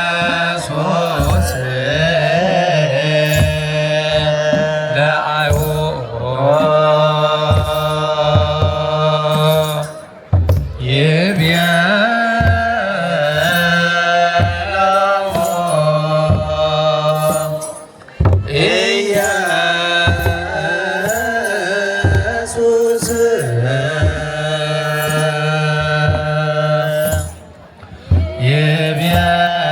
ኢየሱስ ለአይሁድ ይቤሎሙ ኢየሱስ ይቤሎሙ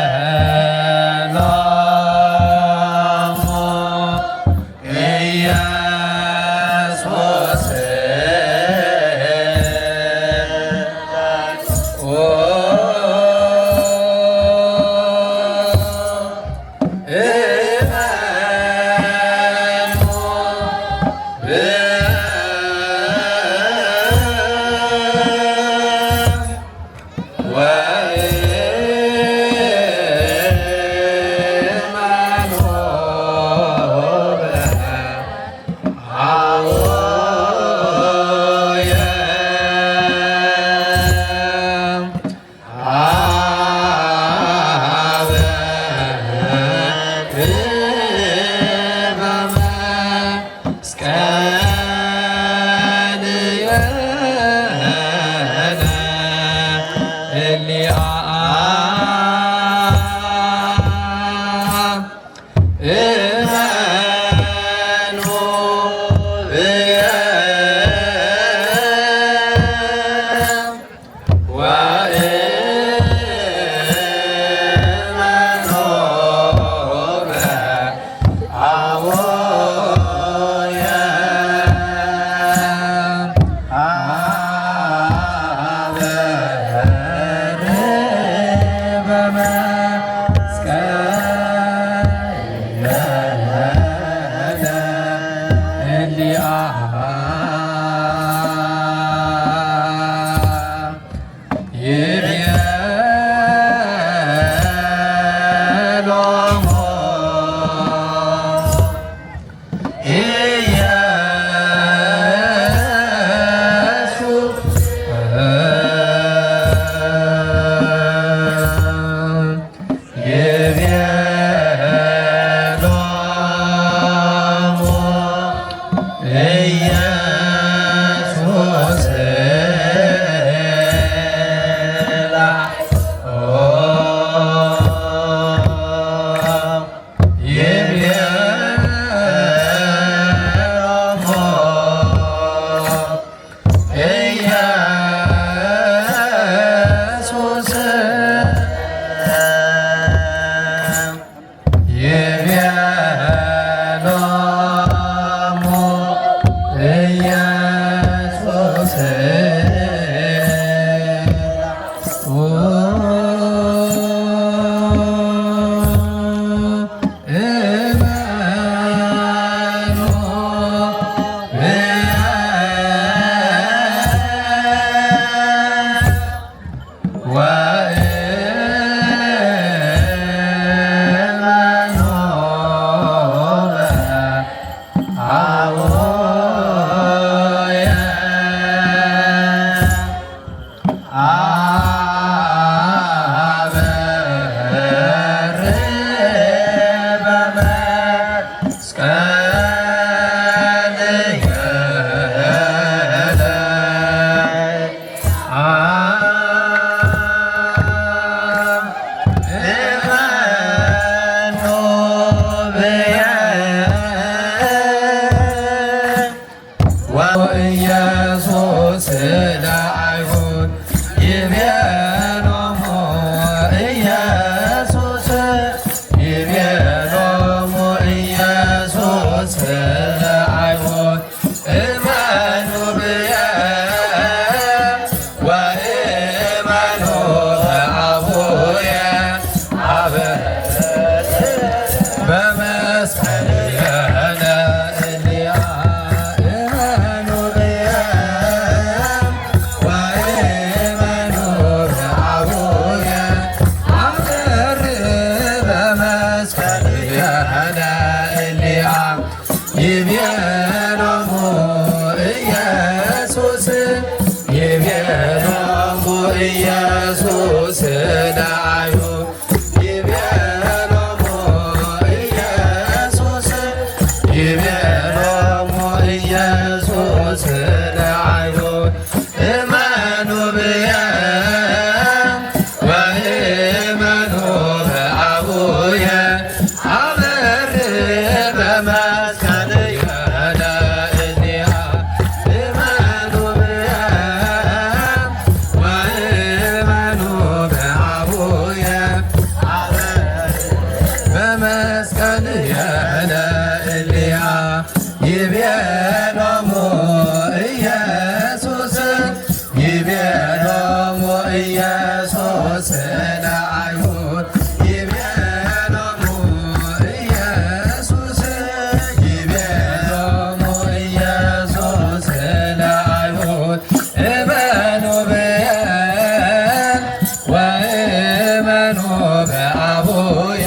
በአቡየ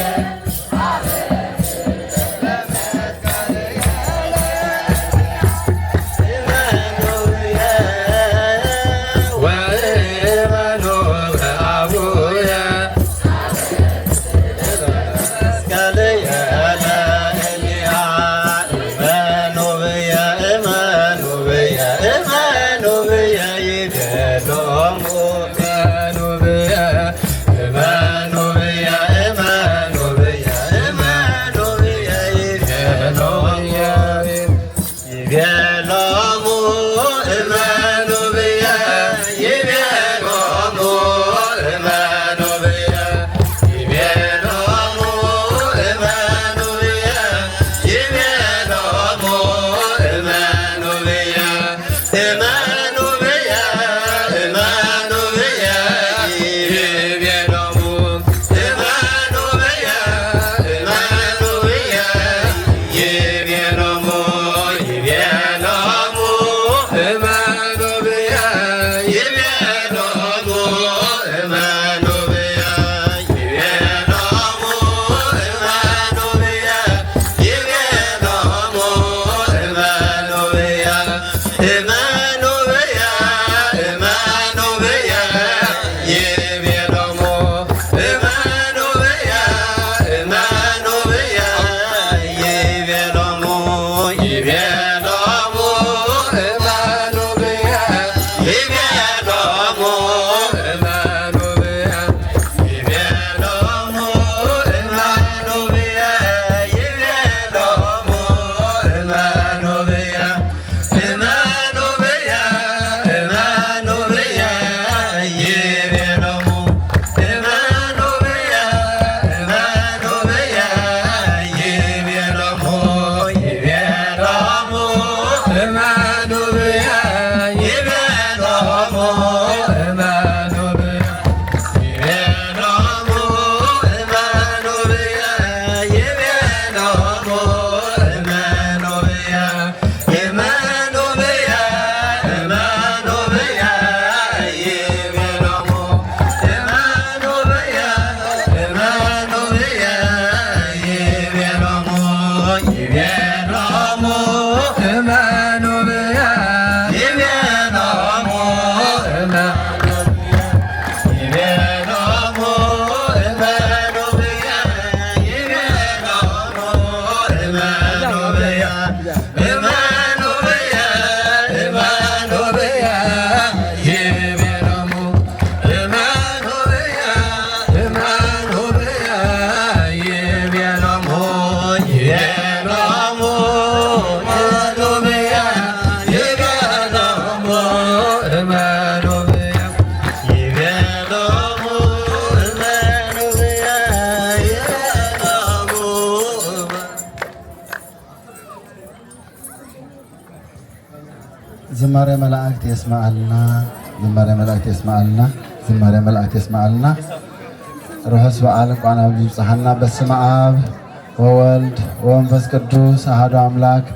ወእመኑ በአቡየ ይቤሎሙ እመኑ ብየ፣ ይቤሎሙ እመኑ ብየ፣ ይቤሎሙ እመኑ ብየ፣ ይቤሎሙ እመኑ ብየ፣ እመኑ ብየ፣ እመኑ ብየ፣ ይቤሎሙ እመኑ ብየ፣ እመኑ ብየ፣ ይቤሎሙ፣ ይቤሎሙ፣ እመኑ ብየ፣ ይቤሎሙ፣ እመኑ ብየ፣ ይቤሎሙ፣ እመኑ ብየ፣ ይቤሎሙ፣ እመኑ ብየ፣ እመኑ ብየ፣ እመኑ ብየ፣ ይቤሎሙ፣ እመኑ ብየ፣ እመኑ ብየ፣ ይቤሎሙ፣ ይቤሎሙ፣ እመኑ ብየ፣ ይቤሎሙ፣ እመኑ ብየ፣ ይቤሎሙ፣ እመኑ ብየ፣ ይቤሎሙ፣ እመኑ ብየ፣ እመኑ ብየ፣ እመኑ ብየ፣ ይቤሎሙ፣ እመኑ ብየ፣ እመኑ ብየ፣ ይቤሎሙ፣ ይቤሎሙ፣ እመኑ ብየ፣ ይቤሎሙ፣ እመኑ ብየ፣ ይቤሎሙ፣ እመኑ ብየ፣ ይቤሎሙ፣ እመኑ ብየ፣ እመኑ ብየ፣ እመኑ ብየ፣ ይቤሎሙ፣ እመኑ ብየ፣ እመኑ ብየ፣ ይቤሎሙ፣ ይቤሎሙ፣ እመኑ ብየ፣ ይቤሎሙ፣ እመኑ ብየ፣ ይቤሎሙ፣ እመኑ ብየ፣ ይቤሎሙ፣ እመኑ ብየ፣ እመኑ ብየ፣ እመኑ ብየ፣ ይቤሎሙ፣ እመኑ ብየ፣ እመኑ ብየ፣ ይቤሎሙ፣ ይቤሎሙ፣ እመኑ ብየ፣ ይቤሎሙ፣ እመኑ ብየ፣ ይቤሎሙ፣ እመኑ ብየ፣ ይቤሎሙ፣ ዝማሬ መላእክት የስማዓልና፣ ዝማሬ መላእክት የስማዓልና፣ ዝማሬ መላእክት የስማዓልና። ርሑስ በዓል እንኳን ኣብዚ ብጽሓና። በስመ አብ ወወልድ ወመንፈስ ቅዱስ አሐዱ አምላክ።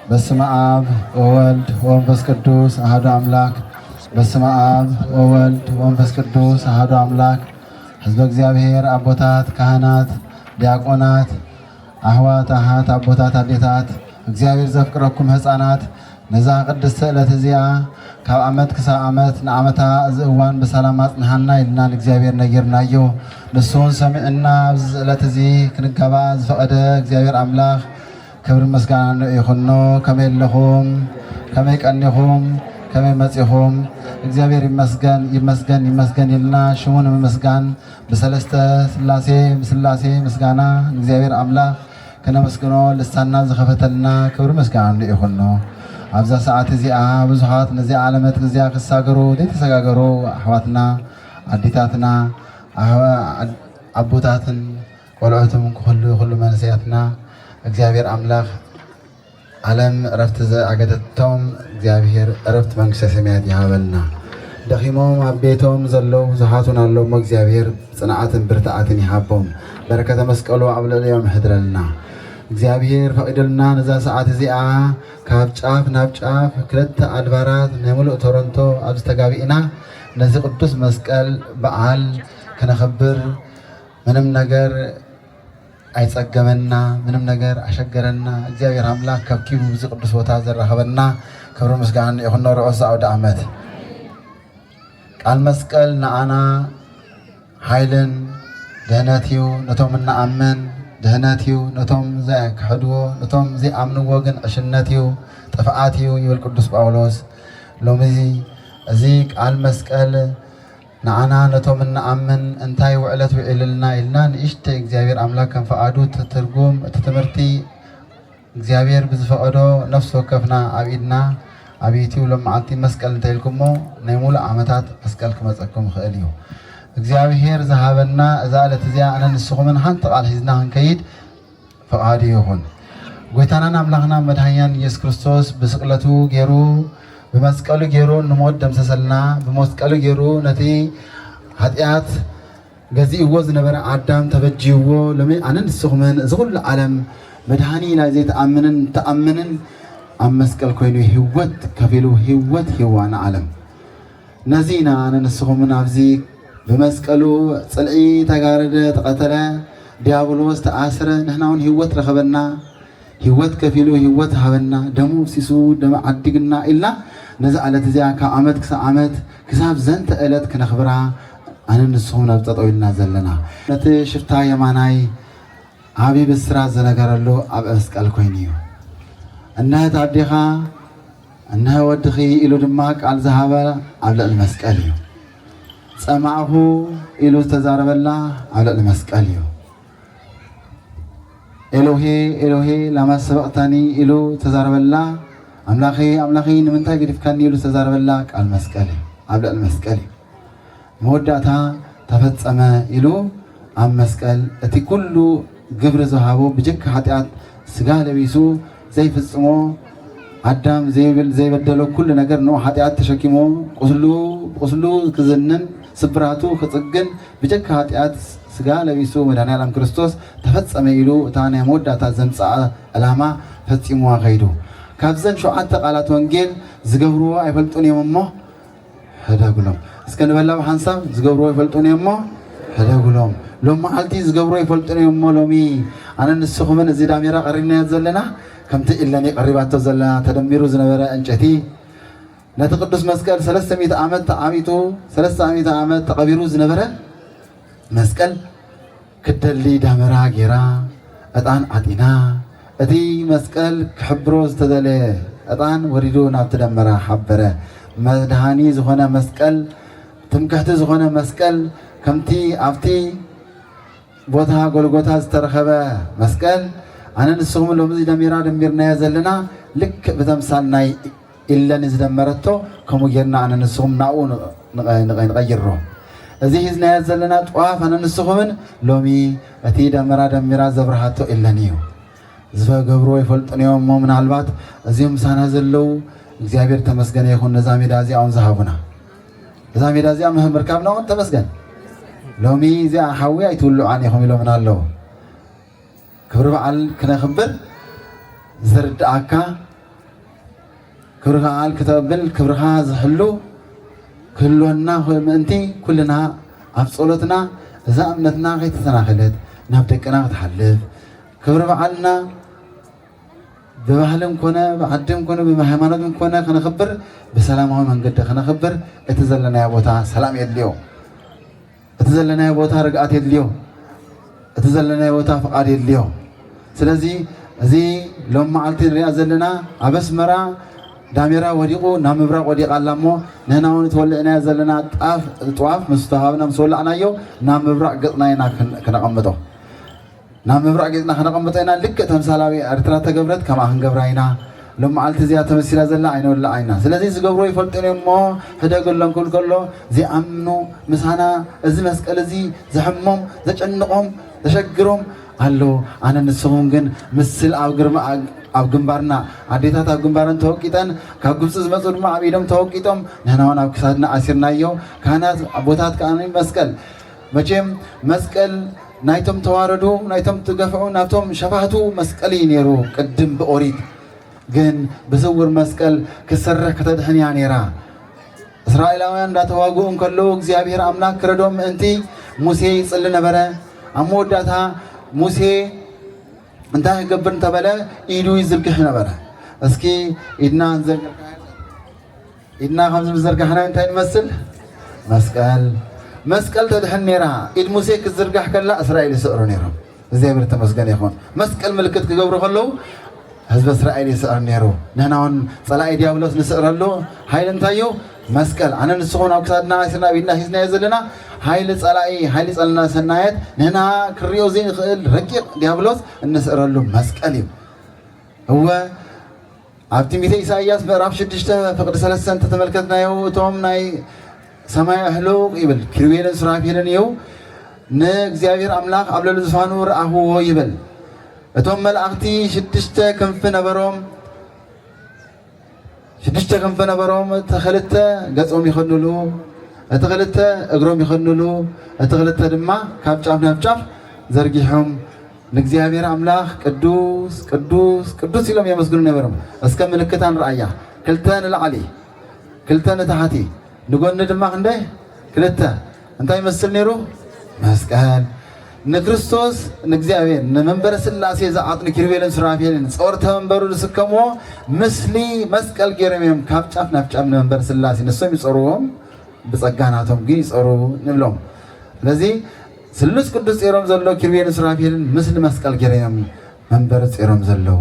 በስመ አብ ወወልድ ወመንፈስ ቅዱስ አሐዱ አምላክ። በስመ አብ ወወልድ ወመንፈስ ቅዱስ አሐዱ አምላክ። ህዝበ እግዚኣብሔር፣ ኣቦታት፣ ካህናት፣ ዲያቆናት፣ ኣሕዋት፣ ኣሓት፣ ኣቦታት፣ ኣዴታት፣ እግዚኣብሔር ዘፍቅረኩም ህፃናት፣ ነዛ ቅድስቲ ዕለት እዚኣ ካብ ዓመት ክሳብ ዓመት ንዓመታ እዚ እዋን ብሰላም ኣጽንሓና ኢልና ንእግዚኣብሔር ነጊርናዮ። ንሱ እውን ሰሚዑና ኣብዚ ዕለት እዚ ክንጋባእ ዝፈቐደ እግዚኣብሔር ኣምላኽ ክብሪ ምስጋና ንዕኡ ይኹኖ። ከመይ ኣለኹም? ከመይ ቀኒኹም? ከመይ መጺኹም? እግዚኣብሔር ይመስገን፣ ይመስገን፣ ይመስገን ኢልና ሽሙ ንምምስጋን ብሰለስተ ስላሴ፣ ብስላሴ ምስጋና ንእግዚኣብሔር ኣምላኽ ከነመስግኖ ልሳንና ዝኸፈተልና ክብሪ ምስጋና ንዕኡ ይኹኖ። ኣብዛ ሰዓት እዚኣ ብዙሓት ነዚኣ ዓለመት እዚኣ ክሳገሩ ዘይተሰጋገሩ ኣሕዋትና፣ ኣዴታትና፣ ኣሕዋ-፣ ኣቦታትን ቆልዑትን ክህሉ፣ ኩሉ መንእሰያትና እግዚኣብሔር ኣምላኽ ዓለም ዕረፍቲ ዘኣገደቶም እግዚኣብሔር ዕረፍቲ መንግስተ ሰማያት ይሃበልና። ደኺሞም ኣብ ቤቶም ዘለዉ ብዙሓት እውን ኣለዉ እሞ እግዚኣብሔር ጽንዓትን ብርትዓትን ይሃቦም። በረከተ መስቀሉ ኣብ ልዕሊኦም ይሕድረልና። እግዚኣብሔር ፈቒዱልና ነዛ ሰዓት እዚኣ ካብ ጫፍ ናብ ጫፍ ክልተ ኣድባራት ናይ ምሉእ ቶሮንቶ ኣብዚ ተጋቢእና ነዚ ቅዱስ መስቀል በዓል ክነኽብር ምንም ነገር ኣይጸገመና፣ ምንም ነገር ኣሸገረና። እግዚኣብሔር ኣምላክ ከብኪቡ ብዚ ቅዱስ ቦታ ዘራኸበና ክብሪ ምስጋና ይኹኖ። ርሑስ ኣውደ ዓመት። ቃል መስቀል ንኣና ሓይልን ድህነት እዩ፣ ነቶም እንኣምን ድህነት እዩ፣ ነቶም ዘይክሕድዎ፣ ነቶም ዘይኣምንዎ ግን ዕሽነት እዩ፣ ጥፍኣት እዩ ይብል ቅዱስ ጳውሎስ። ሎሚ እዚ ቃል መስቀል ንዓና ነቶም እንኣምን እንታይ ውዕለት ውዒልልና ኢልና ንእሽተይ እግዚኣብሔር ኣምላክ ከም ፈቓዱ እቲ ትርጉም እቲ ትምህርቲ እግዚኣብሔር ብዝፈቐዶ ነፍሲ ወከፍና ኣብ ኢድና ኣብ ዩቲዩብ ሎም መዓልቲ መስቀል እንተኢልኩሞ ናይ ሙሉእ ዓመታት መስቀል ክመፀኩም ይኽእል እዩ። እግዚኣብሔር ዝሃበና እዛ ዕለት እዚኣ ኣነ ንስኹምን ሓንቲ ቃል ሒዝና ክንከይድ ፍቓዱ ይኹን። ጎይታናን ኣምላኽና መድሓኒናን ኢየሱስ ክርስቶስ ብስቕለቱ ገይሩ ብመስቀሉ ገይሩ ንሞት ደምሰሰልና። ብመስቀሉ ገይሩ ነቲ ሓጢኣት ገዚእዎ ዝነበረ ኣዳም ተበጅይዎ። ሎሚ ኣነ ንስኹምን እዚ ኩሉ ዓለም መድሃኒ ናይ ዘይተኣምንን ተኣምንን ኣብ መስቀል ኮይኑ ህይወት ከፊሉ ህይወት ሂዋ ንዓለም። ነዚ ኢና ኣነ ንስኹምን ኣብዚ ብመስቀሉ ጽልኢ ተጋረደ፣ ተቐተለ፣ ዲያብሎስ ተኣስረ፣ ንሕና እውን ህይወት ረኸበና። ህይወት ከፊሉ ህይወት ሃበና፣ ደሙ ፍሲሱ ደም ዓዲግና ኢልና ነዛ ዕለት እዚኣ ካብ ዓመት ክሳብ ዓመት ክሳብ ዘንተ ዕለት ክነኽብራ ኣነ ንስኹም ናብ ጠጠው ኢልና ዘለና። ነቲ ሽፍታ የማናይ ዓቢ ብስራት ዝነገረሉ ኣብ መስቀል ኮይኑ እዩ። እነሀ ኣዴኻ እነሀ ወድኺ ኢሉ ድማ ቃል ዝሃበ ኣብ ልዕሊ መስቀል እዩ። ጸማእኹ ኢሉ ዝተዛረበላ ኣብ ልዕሊ መስቀል እዩ። ኤሎሄ ኤሎሄ ላማ ሰበቕታኒ ኢሉ ዝተዛረበላ፣ ኣምላኸይ ኣምላኸይ ንምንታይ ገዲፍካኒ ኢሉ ዝተዛረበላ ቃል መስቀል እዩ፣ ኣብ ልዕሊ መስቀል እዩ። መወዳእታ ተፈጸመ ኢሉ ኣብ መስቀል እቲ ኩሉ ግብሪ ዝሃቦ ብጀካ ሓጢኣት ስጋ ለቢሱ ዘይፍጽሞ ኣዳም ዘይብል ዘይበደሎ ኩሉ ነገር ንኡ ሓጢኣት ተሸኪሙ ቁስሉ ቁስሉ ክዝንን ስብራቱ ክጽግን ብጀካ ሓጢኣት ስጋ ለቢሱ መድኃኔዓለም ክርስቶስ ተፈጸመ ኢሉ እታ ናይ መወዳእታ ዘምጽኣ ዕላማ ፈጺምዋ ከይዱ። ካብዘን ሸውዓተ ቃላት ወንጌል ዝገብርዎ ኣይፈልጡን እዮም እሞ ሕደጉሎም። እስከ ንበላ ብሓንሳብ ዝገብርዎ ይፈልጡን እዮም እሞ ሕደጉሎም። ሎም መዓልቲ ዝገብርዎ ይፈልጡን እዮም እሞ ሎሚ ኣነ ንስኹምን እዚ ዳሜራ ቀሪብናዮ ዘለና ከምቲ ኢለኒ ቀሪባቶ ዘላ ተደሚሩ ዝነበረ ዕንጨቲ ነቲ ቅዱስ መስቀል ሰለስተ ሚእቲ ዓመት ተዓሚቱ ሰለስተ ሚእቲ ዓመት ተቐቢሩ ዝነበረ መስቀል ክትደሊ ዳመራ ጌራ ዕጣን ዓጢና እቲ መስቀል ክሕብሮ ዝተደለየ ዕጣን ወሪዱ ናብቲ ደመራ ሓበረ። መድሃኒ ዝኾነ መስቀል ትምክሕቲ ዝኾነ መስቀል ከምቲ ኣብቲ ቦታ ጎልጎታ ዝተረኸበ መስቀል ኣነ ንስኹም ሎሚ እዚ ደሚራ ደሚርናዮ ዘለና ልክዕ ብተምሳል ናይ ኢለኒ ዝደመረቶ ከምኡ ጌርና ኣነ ንስኹም ናብኡ ንቐይሮ። እዚ ሒዝናዮ ዘለና ጥዋፍ ኣነ ንስኹምን ሎሚ እቲ ደመራ ደሚራ ዘብርሃቶ ኢለኒ እዩ። ዝገብርዎ ይፈልጡን እዮም እሞ ምናልባት እዚኦም ምሳና ዘለዉ እግዚኣብሔር ተመስገነ ይኹን ነዛ ሜዳ እዚኣ እውን ዝሃቡና። እዛ ሜዳ እዚኣ ምርካብና እውን ተመስገን። ሎሚ እዚኣ ሓዊ ኣይትውልዓን ኢኹም ኢሎምና ኣለዉ። ክብሪ በዓል ክነኽብር ዝርድኣካ ክብሪ በዓል ክተብል ክብርኻ ዝሕሉ ክህልወና ምእንቲ ኩልና ኣብ ጸሎትና እዛ እምነትና ከይተሰናኸለት ናብ ደቅና ክትሓልፍ ክብሪ በዓልና ብባህልን ኮነ ብዓድን ኮነ ብሃይማኖትን ኮነ ክነኽብር ብሰላማዊ መንገዲ ክነኽብር እቲ ዘለናዮ ቦታ ሰላም የድልዮ። እቲ ዘለናዮ ቦታ ርግኣት የድልዮ። እቲ ዘለናዮ ቦታ ፍቓድ የድልዮ። ስለዚ እዚ ሎም መዓልቲ ንሪኣ ዘለና ኣብ ኣስመራ ዳሜራ ወዲቑ ናብ ምብራቕ ወዲቓ ኣላ እሞ ንሕና እውን እቲ ወሊዕናዮ ዘለና ጣፍ ጥዋፍ ምስ ተዋሃብና ምስ ወላዕናዮ ናብ ምብራቕ ገፅና ኢና ክን- ክነቐምጦ። ናብ ምብራቕ ገፅና ክነቐምጦ ኢና። ልክዕ ተምሳላዊ ኤርትራ ተገብረት ከምኣ ክንገብራ ኢና። ሎም መዓልቲ እዚኣ ተመሲላ ዘላ ኣይነወልዓ ኢና። ስለዚ ዝገብርዎ ይፈልጡን እዮም እሞ ሕደገሎም ክብል ከሎ ዘይኣምኑ ምሳና እዚ መስቀል እዚ ዘሕሞም ዘጨንቖም ዘሸግሮም ኣሎ። ኣነ ንስኹም ግን ምስል ኣብ ግርማ ኣብ ግንባርና ኣዴታት ኣብ ግንባረን ተወቂጠን ካብ ግብፂ ዝመፁ ድማ ኣብ ኢዶም ተወቂጦም ንሕና እውን ኣብ ክሳድና ኣሲርናዮ። ካህናት ኣቦታት ከዓ መስቀል መቸም መስቀል ናይቶም ተዋረዱ ናይቶም ትገፍዑ ናብቶም ሸፋቱ መስቀል እዩ ነይሩ። ቅድም ብኦሪት ግን ብስውር መስቀል ክትሰርሕ ከተድሕን እያ ነይራ። እስራኤላውያን እንዳተዋግኡ እንከለዉ እግዚኣብሔር ኣምላክ ክረዶም ምእንቲ ሙሴ ይጽሊ ነበረ። ኣብ መወዳእታ ሙሴ እንታይ ክገብር እንተበለ ኢዱ ይዝርግሕ ነበረ። እስኪ ኢድና ንዘርግሕ። ኢድና ከምዚ ምዝርጋሕና እንታይ ንመስል? መስቀል። መስቀል ተድሕን ነይራ። ኢድ ሙሴ ክትዝርጋሕ ከላ እስራኤል ይስዕሩ ነይሮም። እግዚኣብሔር ተመስገን ይኹን። መስቀል ምልክት ክገብሩ ከለዉ ህዝበ እስራኤል ይስዕር ነይሩ። ንሕና እውን ጸላኢ ዲያብሎስ ንስዕረሉ ሓይሊ እንታይ እዩ? መስቀል። ኣነ ንስኹም ኣብ ክሳድና ኣሲርና ኣብ ኢድና ሒዝናዮ ዘለና ሓይሊ ጸላኢ፣ ሓይሊ ጸለና ሰናየት ንሕና ክሪኦ ዘይንኽእል ረቂቕ ዲያብሎስ እንስዕረሉ መስቀል እዩ። እወ ኣብ ትንቢተ ኢሳይያስ ምዕራፍ ሽዱሽተ ፍቕዲ ሰለስተ እንተተመልከትናዮ፣ እቶም ናይ ሰማይ ኣህሉቕ ይብል፣ ኪሩቤልን ሱራፌልን እዩ፣ ንእግዚኣብሔር ኣምላኽ ኣብ ልዕሊ ዙፋኑ ረኣኽዎ ይብል። እቶም መላእኽቲ ሽዱሽተ ክንፊ ነበሮም፣ ሽዱሽተ ክንፊ ነበሮም፣ እቲ ክልተ ገጾም ይኸድንሉ፣ እቲ ክልተ እግሮም ይኸድንሉ፣ እቲ ክልተ ድማ ካብ ጫፍ ናብ ጫፍ ዘርጊሖም ንእግዚኣብሔር ኣምላኽ ቅዱስ፣ ቅዱስ፣ ቅዱስ ኢሎም የመስግኑ ነበሮም። እስከ ምልክታ ንርኣያ። ክልተ ንላዕሊ፣ ክልተ ንታሕቲ፣ ንጎኒ ድማ ክንደይ? ክልተ። እንታይ ይመስል ነይሩ? መስቀል። ንክርስቶስ፣ ንእግዚኣብሔር፣ ንመንበረ ሥላሴ ዝዓጥኑ ኪሩቤልን ሱራፌልን ጾርተ መንበሩ ዝስከምዎ ምስሊ መስቀል ገይሮም እዮም ካብ ጫፍ ናብ ጫፍ ንመንበረ ሥላሴ ንሶም ይጾርዎም፣ ብጸጋ ናቶም ግን ይጾሩ ንብሎም። ስለዚ ስሉስ ቅዱስ ጼሮም ዘሎ ኪሩቤልን ሱራፌልን ምስሊ መስቀል ገይሮም እዮም መንበሪ ጼሮም ዘለዉ።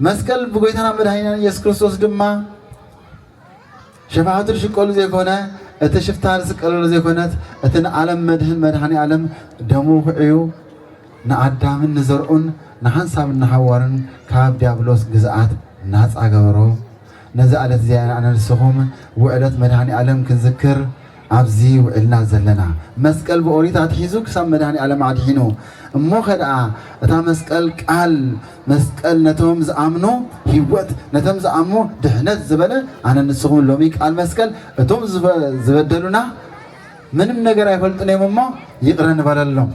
መስቀል ብጎይታና መድኃኒና ኢየሱስ ክርስቶስ ድማ ሸፋቱ ዝሽቀሉ ዘይኮነ፣ እቲ ሽፍታ ዝስቀለሉ ዘይኮነት፣ እቲ ንዓለም መድህን መድኃኔ ዓለም ደሙ ክዕዩ ንኣዳምን ንዘርኡን ንሓንሳብን ንሓዋሩን ካብ ዲያብሎስ ግዝኣት ናጻ ገበሮ። ነዚ ዕለት እዚኣ ኢና ኣነ ንስኹም ውዕለት መድኃኔ ዓለም ክንዝክር ኣብዚ ውዕልና ዘለና። መስቀል ብኦሪት ኣትሒዙ ክሳብ መድኃኔ ዓለም ኣድሒኑ። እሞ ኸ ደኣ እታ መስቀል ቃል መስቀል ነቶም ዝኣምኑ ህይወት፣ ነቶም ዝኣምኑ ድሕነት ዝበለ ኣነ ንስኹም ሎሚ ቃል መስቀል እቶም ዝበ-፣ ዝበደሉና ምንም ነገር ኣይፈልጡን እዮም እሞ ይቕረ ንበለሎም።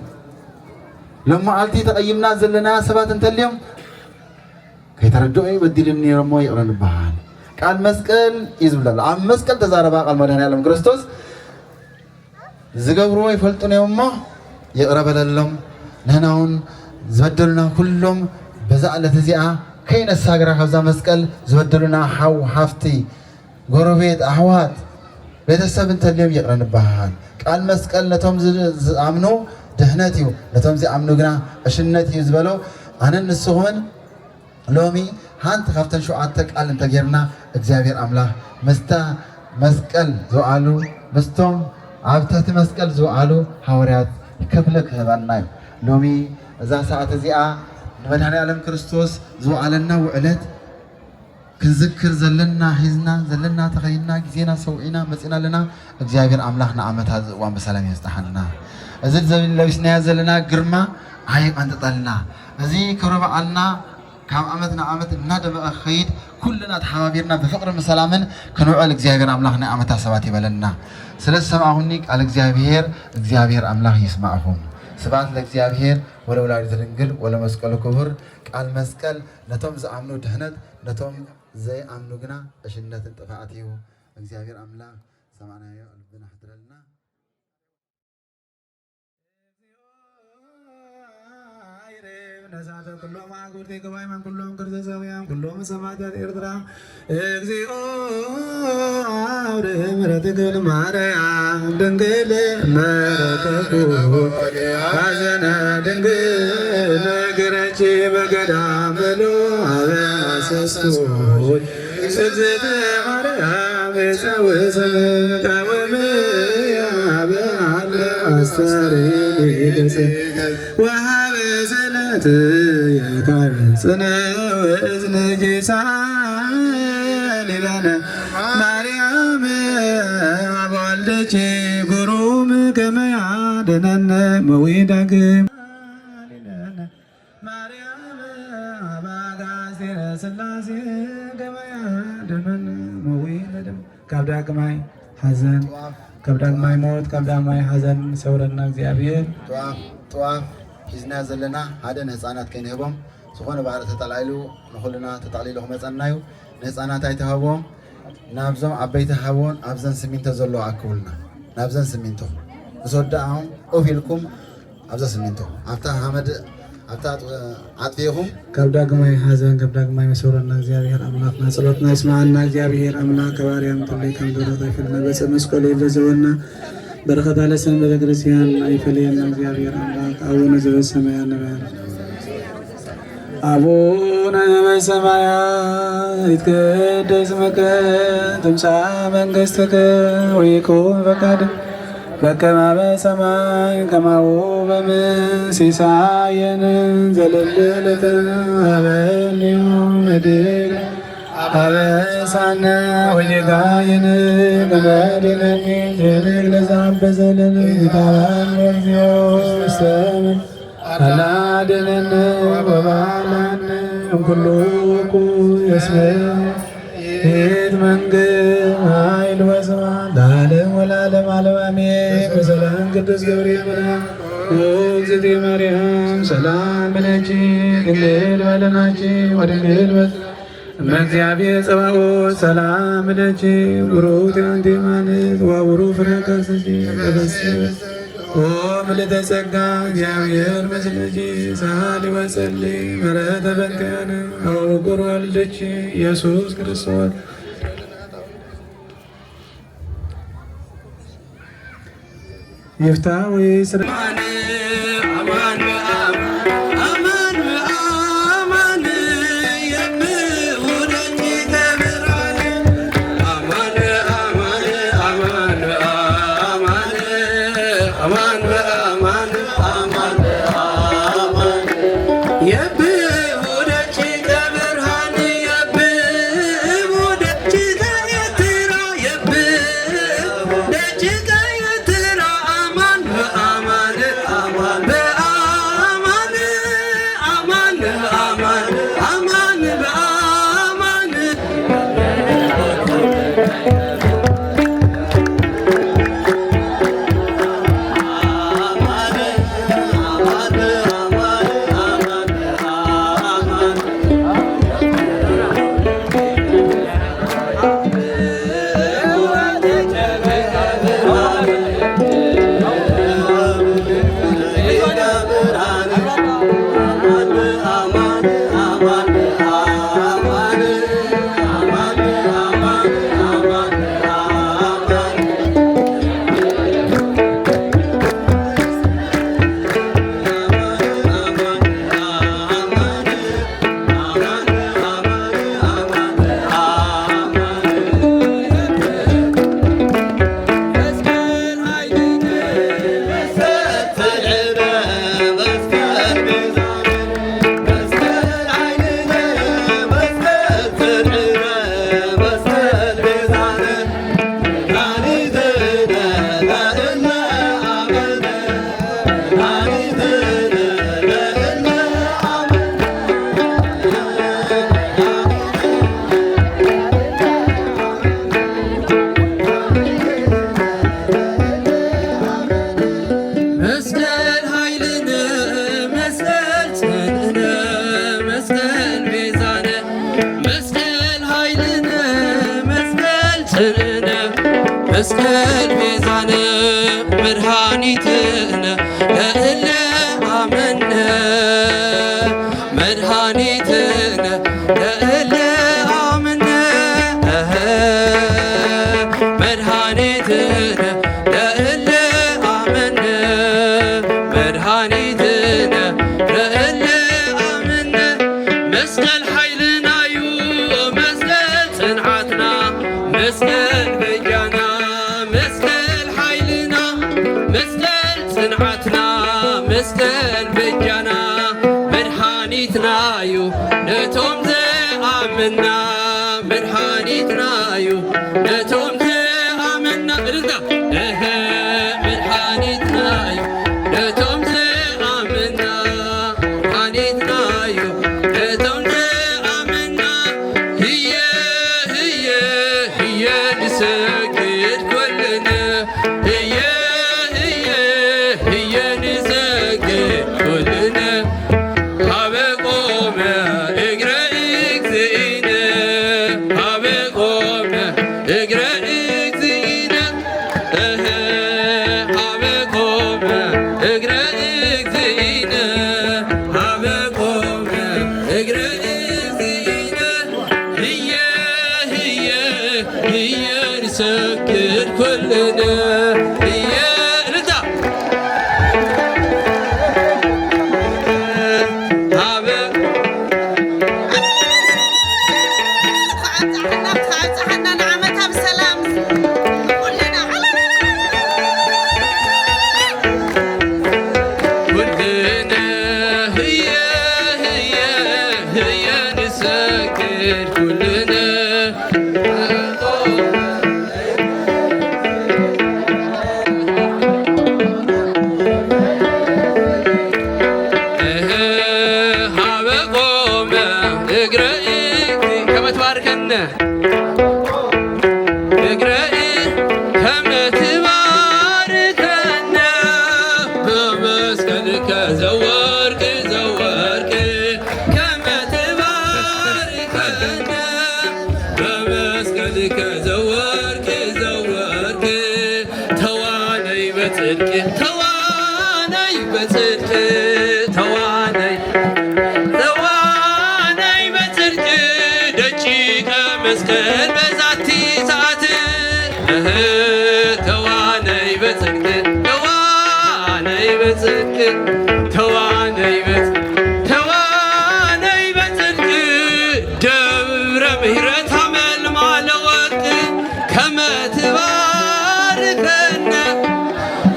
ሎም መዓልቲ ተቐይምና ዘለና ሰባት እንተልዮም ከይተረድኦ እዩ በዲሉኒ ነይሮሞ ይቕረ ንበሃል። ቃል መስቀል እዩ ዝብለሉ። ኣብ መስቀል ተዛረባ ቃል መድኃኔ ዓለም ክርስቶስ ዝገብርዎ ይፈልጡን እዮም እሞ ይቕረ በለሎም። ንሕና እውን ዝበደሉና ኩሎም በዛ ዕለት እዚኣ ከይነሳግራ ካብዛ መስቀል ዝበደሉና ሓው ሓፍቲ ጎረቤት ኣሕዋት ቤተሰብ እንተልዮም ይቕረ ንበሃል። ቃል መስቀል ነቶም ዝ-፣ ዝኣምኑ ድሕነት እዩ፣ ነቶም ዘይኣምኑ ግና ዕሽነት እዩ ዝበሎ ኣነን ንስኹምን ሎሚ ሓንቲ ካብተን ሸውዓተ ቃል እንተጌርና እግዚኣብሔር ኣምላኽ ምስታ መስቀል ዝወዓሉ ምስቶም ኣብ ትሕቲ መስቀል ዝወዓሉ ሃዋርያት ክፍሊ ክህበና እዩ። ሎሚ እዛ ሰዓት እዚኣ ንመድኃኔ ዓለም ክርስቶስ ዝወዓለና ውዕለት ክንዝክር ዘለና ሒዝና ዘለና ተኸይና ግዜና ሰውዒና መጺና ኣለና። እግዚኣብሔር ኣምላኽ ንዓመታ እዚ እዋን ብሰላም የብጽሓና። እዚ ለቢስናዮ ዘለና ግርማ ኣየቐንጥጠልና። እዚ ክብረ በዓልና ካብ ዓመት ንዓመት እናደመቐ ክኸይድ ኩልና ተሓባቢርና ብፍቕርን ብሰላምን ክንውዕል እግዚኣብሔር ኣምላኽ ናይ ዓመታ ሰባት ይበለና። ስለ ዝሰማዕኹኒ ቃል እግዚኣብሔር፣ እግዚኣብሔር ኣምላኽ ይስማዕኹም። ስብሐት ለእግዚኣብሔር ወለወላዲቱ ድንግል ወለመስቀሉ ክቡር። ቃል መስቀል ነቶም ዝኣምኑ ድሕነት፣ ነቶም ዘይኣምኑ ግና ዕሽነትን ጥፍኣት እዩ። እግዚኣብሔር ኣምላኽ ሰማዕናዮ ልብና ሕድረልና። ነሳተ ኩሎም ኣጉርቲ ገባይማን ኩሎም ቅርጺ ሰብያን ኩሎም ሰማዕታት ኤርትራ። እግዚኦ አውደ ምሕረትክን ማርያም ድንግል መረከኩ ሐዘነ ድንግል ነግረኪ በገዳም በሎ አበ አሰስኩ እግዝእተ ማርያም ጸውስም ቀውም ያበ አለ አስተሪ ገጽ ወሃበ ሰላት የካል ጽነ ወእዝነ ጌሳ ሊላነ ማርያም አብ ወልደኪ ግሩም ከመ ያድነነ መዊ ዳግም ማርያም አብ አጋዝእትነ ሥላሴ ከመ ያድነነ መዊ ለደም ካብ ዳግማይ ሓዘን፣ ካብ ዳግማይ ሞት፣ ካብ ዳግማይ ሓዘን ሰውረና እግዚኣብሔር። ጥዋፍ፣ ጥዋፍ ሒዝና ዘለና ሓደ ንህፃናት ከይንህቦም፣ ዝኾነ ባህሪ ተጠቕላይሉ ንኹልና ተጠቕሊሉ ክመፀና እዩ። ንህፃናት ኣይተሃቦም፣ ናብዞም ዓበይቲ ሃቦን ኣብዘን ስሚንቶ ዘለዎ ኣክቡልና። ናብዘን ስሚንቶ ምስ ወዳእኹም ኡፍ ኢልኩም ኣብዛ ስሚንቶ ኣብታ ሓመድ ኣብታ ኣጥፊእኹም ካብ ዳግማይ ሓዘን ካብ ዳግማይ መሰውረና እግዚኣብሔር ኣምላኽና ጸሎትና ይስማዓና። እግዚኣብሔር ኣምላኽ ካብ ኣርያም ጥልይ ከም ደረቕ ኣይፈልና ገጸ መስቀሉ ይበዘወና። በረኸት ኣለ ሰንበተ ክርስቲያን ኣይፈለየና። እግዚኣብሔር ኣምላኽ ኣቡነ ዘበሰማያት ንበል። ኣቡነ ዘበሰማያት ይትቀደስ ስምከ ትምጻእ መንግስትከ ወይኩን ፈቃድከ በከመ በሰማይ ከማሁ በምድር ሲሳየነ ዘለለዕለትነ ሀበነ ዮም ሀድግ አበሳነ ወጌጋየነ ከመ ንሕነኒ ንሕነኒ ለዘአበሰለነ ኢታብአነ እግዚኦ ውስተ አላ አድነነ ወባልዓነ እምኩሉ እኩይ እስመ ይእቲ መንግስት ኃይል ወስብሐት ለዓለም ወለዓለም ዓለም አሜን። በሰላም ቅዱስ ገብርኤል መልአክ ኦ እግዝእትየ ማርያም ሰላም ለኪ ድንግል በለናኪ ወድንግል በ እመ እግዚአብሔር ጸባኦት ሰላም ለኪ ብሩክት አንቲ እማንት ወብሩክ ፍሬ ከርሥኪ ተፈሥሒ ኦ ምልዕተ ጸጋ እግዚአብሔር ምስሌኪ ሳሊ ወጸሊ ምሕረተ በእንቲአነ ኦ ውቁር ወልድኪ ኢየሱስ ክርስቶስ ይፍታ ወይ ስረ መስቀል ኃይልነ መስቀል ጽንዕነ መስቀል ቤዛነ መስቀል ኃይልነ መስቀል ጽንዕነ መስቀል ቤዛነ መድኃኒትነ ለእለ አመነ መድኃኒትነ ለእለ አመነ መድኃኒትነ ለእለ አመነ መድኃኒትነ ለእለ አመነ መስቀል ኃይልናዩ መስቀል ጽንዓትና መስቀል በጃና መስቀል ኃይልና መስቀል ጽንዓትና መስቀል በጃና መድኃኒትናዩ ነቶም ዘኣመና መድኃኒትናዩ ነቶም ዘኣመና እልልታ እህ መድኃኒትናዩ ነቶም ዘኣመና መድኃኒትናዩ ነቶም ዘኣመና ህየ ህየ ህየ ንሰግድ ኩልነ ህየ ህየ ህየ ንሰግድ ኩልነ ሀበ ቆመ እግረ እግዚእነ ሀበ ቆመ እግረ እግዚእነ እህ እየ እልልታ። ሃበ እንኳዕ ኣብፀሐና፣ እንኳዕ ኣብፀሐና ንዓመታ ብሰላም ኩልና። ኩልነ ህየ ህየ ህየ ንሰግድ ኩልነ። እህ ሃበ ቆመ እግረ ኢኪ ከመ ትባርከነ። እግረ ኢኪ ከመ ትባርከነ በመስቀልከ ዘወርቅ ዘወርቅ ከመ ትባርከነ በመስቀልከ ዘወርቅ ዘወርቅ ተዋነይ በጽድቅ ተዋነይ በጽድቅ ተዋነይ ተዋነይ በጽድቅ ደቂቀ መስቀል በዛቲ ሰዓት። እህ ተዋነይ በጽድቅ ተዋነይ በጽድቅ ተዋነይ በጽድቅ ተዋነይ በጽድቅ ደብረ ምሕረት አመልማለ ወርቅ ከመ ትባርከነ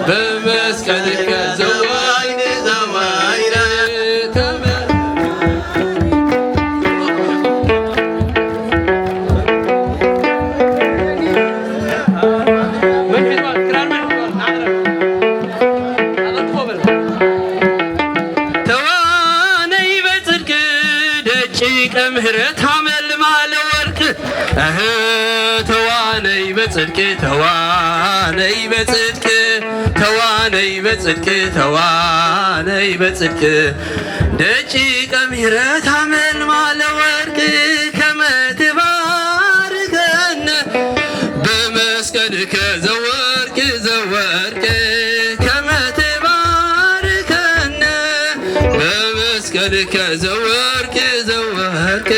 በመስቀልከ ዘዋይነ ዘዋይነ ተመ- ተዋነይ በጽድቅ ደቂቀ ምህረት አመልማለ ወርቅ። እህ ተዋነይ በጽድቅ ተዋነይ በጽድቅ ተዋነይ በጽድቅ ተዋነይ በጽድቅ ደቂቀ ምህረት አመልማለ ወርቅ ከመ ትባርከነ በመስቀልከ ዘወርቅ ዘወርቅ ከመ ትባርከነ በመስቀልከ ዘወርቅ ዘወርቅ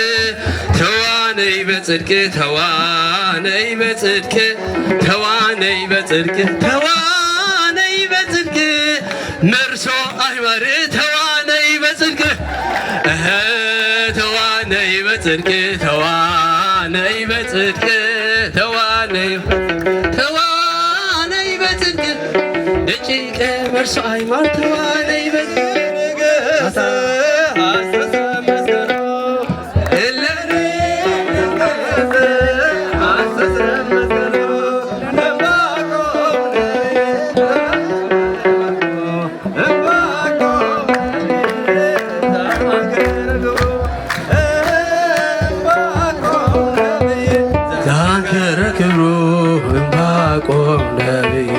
ተዋነይ በጽድቅ ተዋነይ በጽድቅ ተዋነይ በጽድቅ ተዋነይ በጽድቅ መርሶ አይማር ተዋነይ በጽድቅ እህ ተዋነይ በጽድቅ ተዋነይ በጽድቅ ተዋነይ ተዋነይ በጽድቅ ደቂቀ መርሶ አይማር ተዋነይ በጽድቅ ዛንከረ ክብሩ ዕንባቆም ነቢይ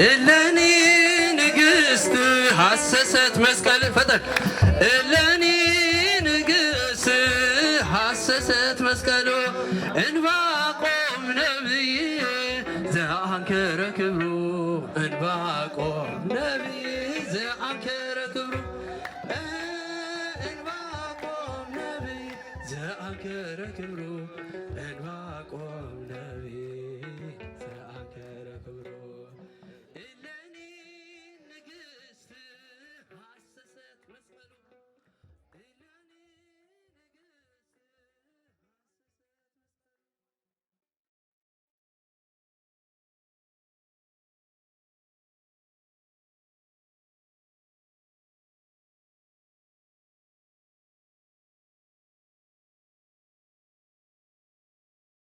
እለኒ ንግስት ሃሰሰት መስቀል ፈጠን እለኒ ንግስት ሃሰሰት መስቀሉ እንባቆም ነቢይ ዘአንከረ ክብሩ እንባቆም ነቢይ ዘአንከረ ክብሩ እንባቆም ነቢይ ዘአንከረ ክብሩ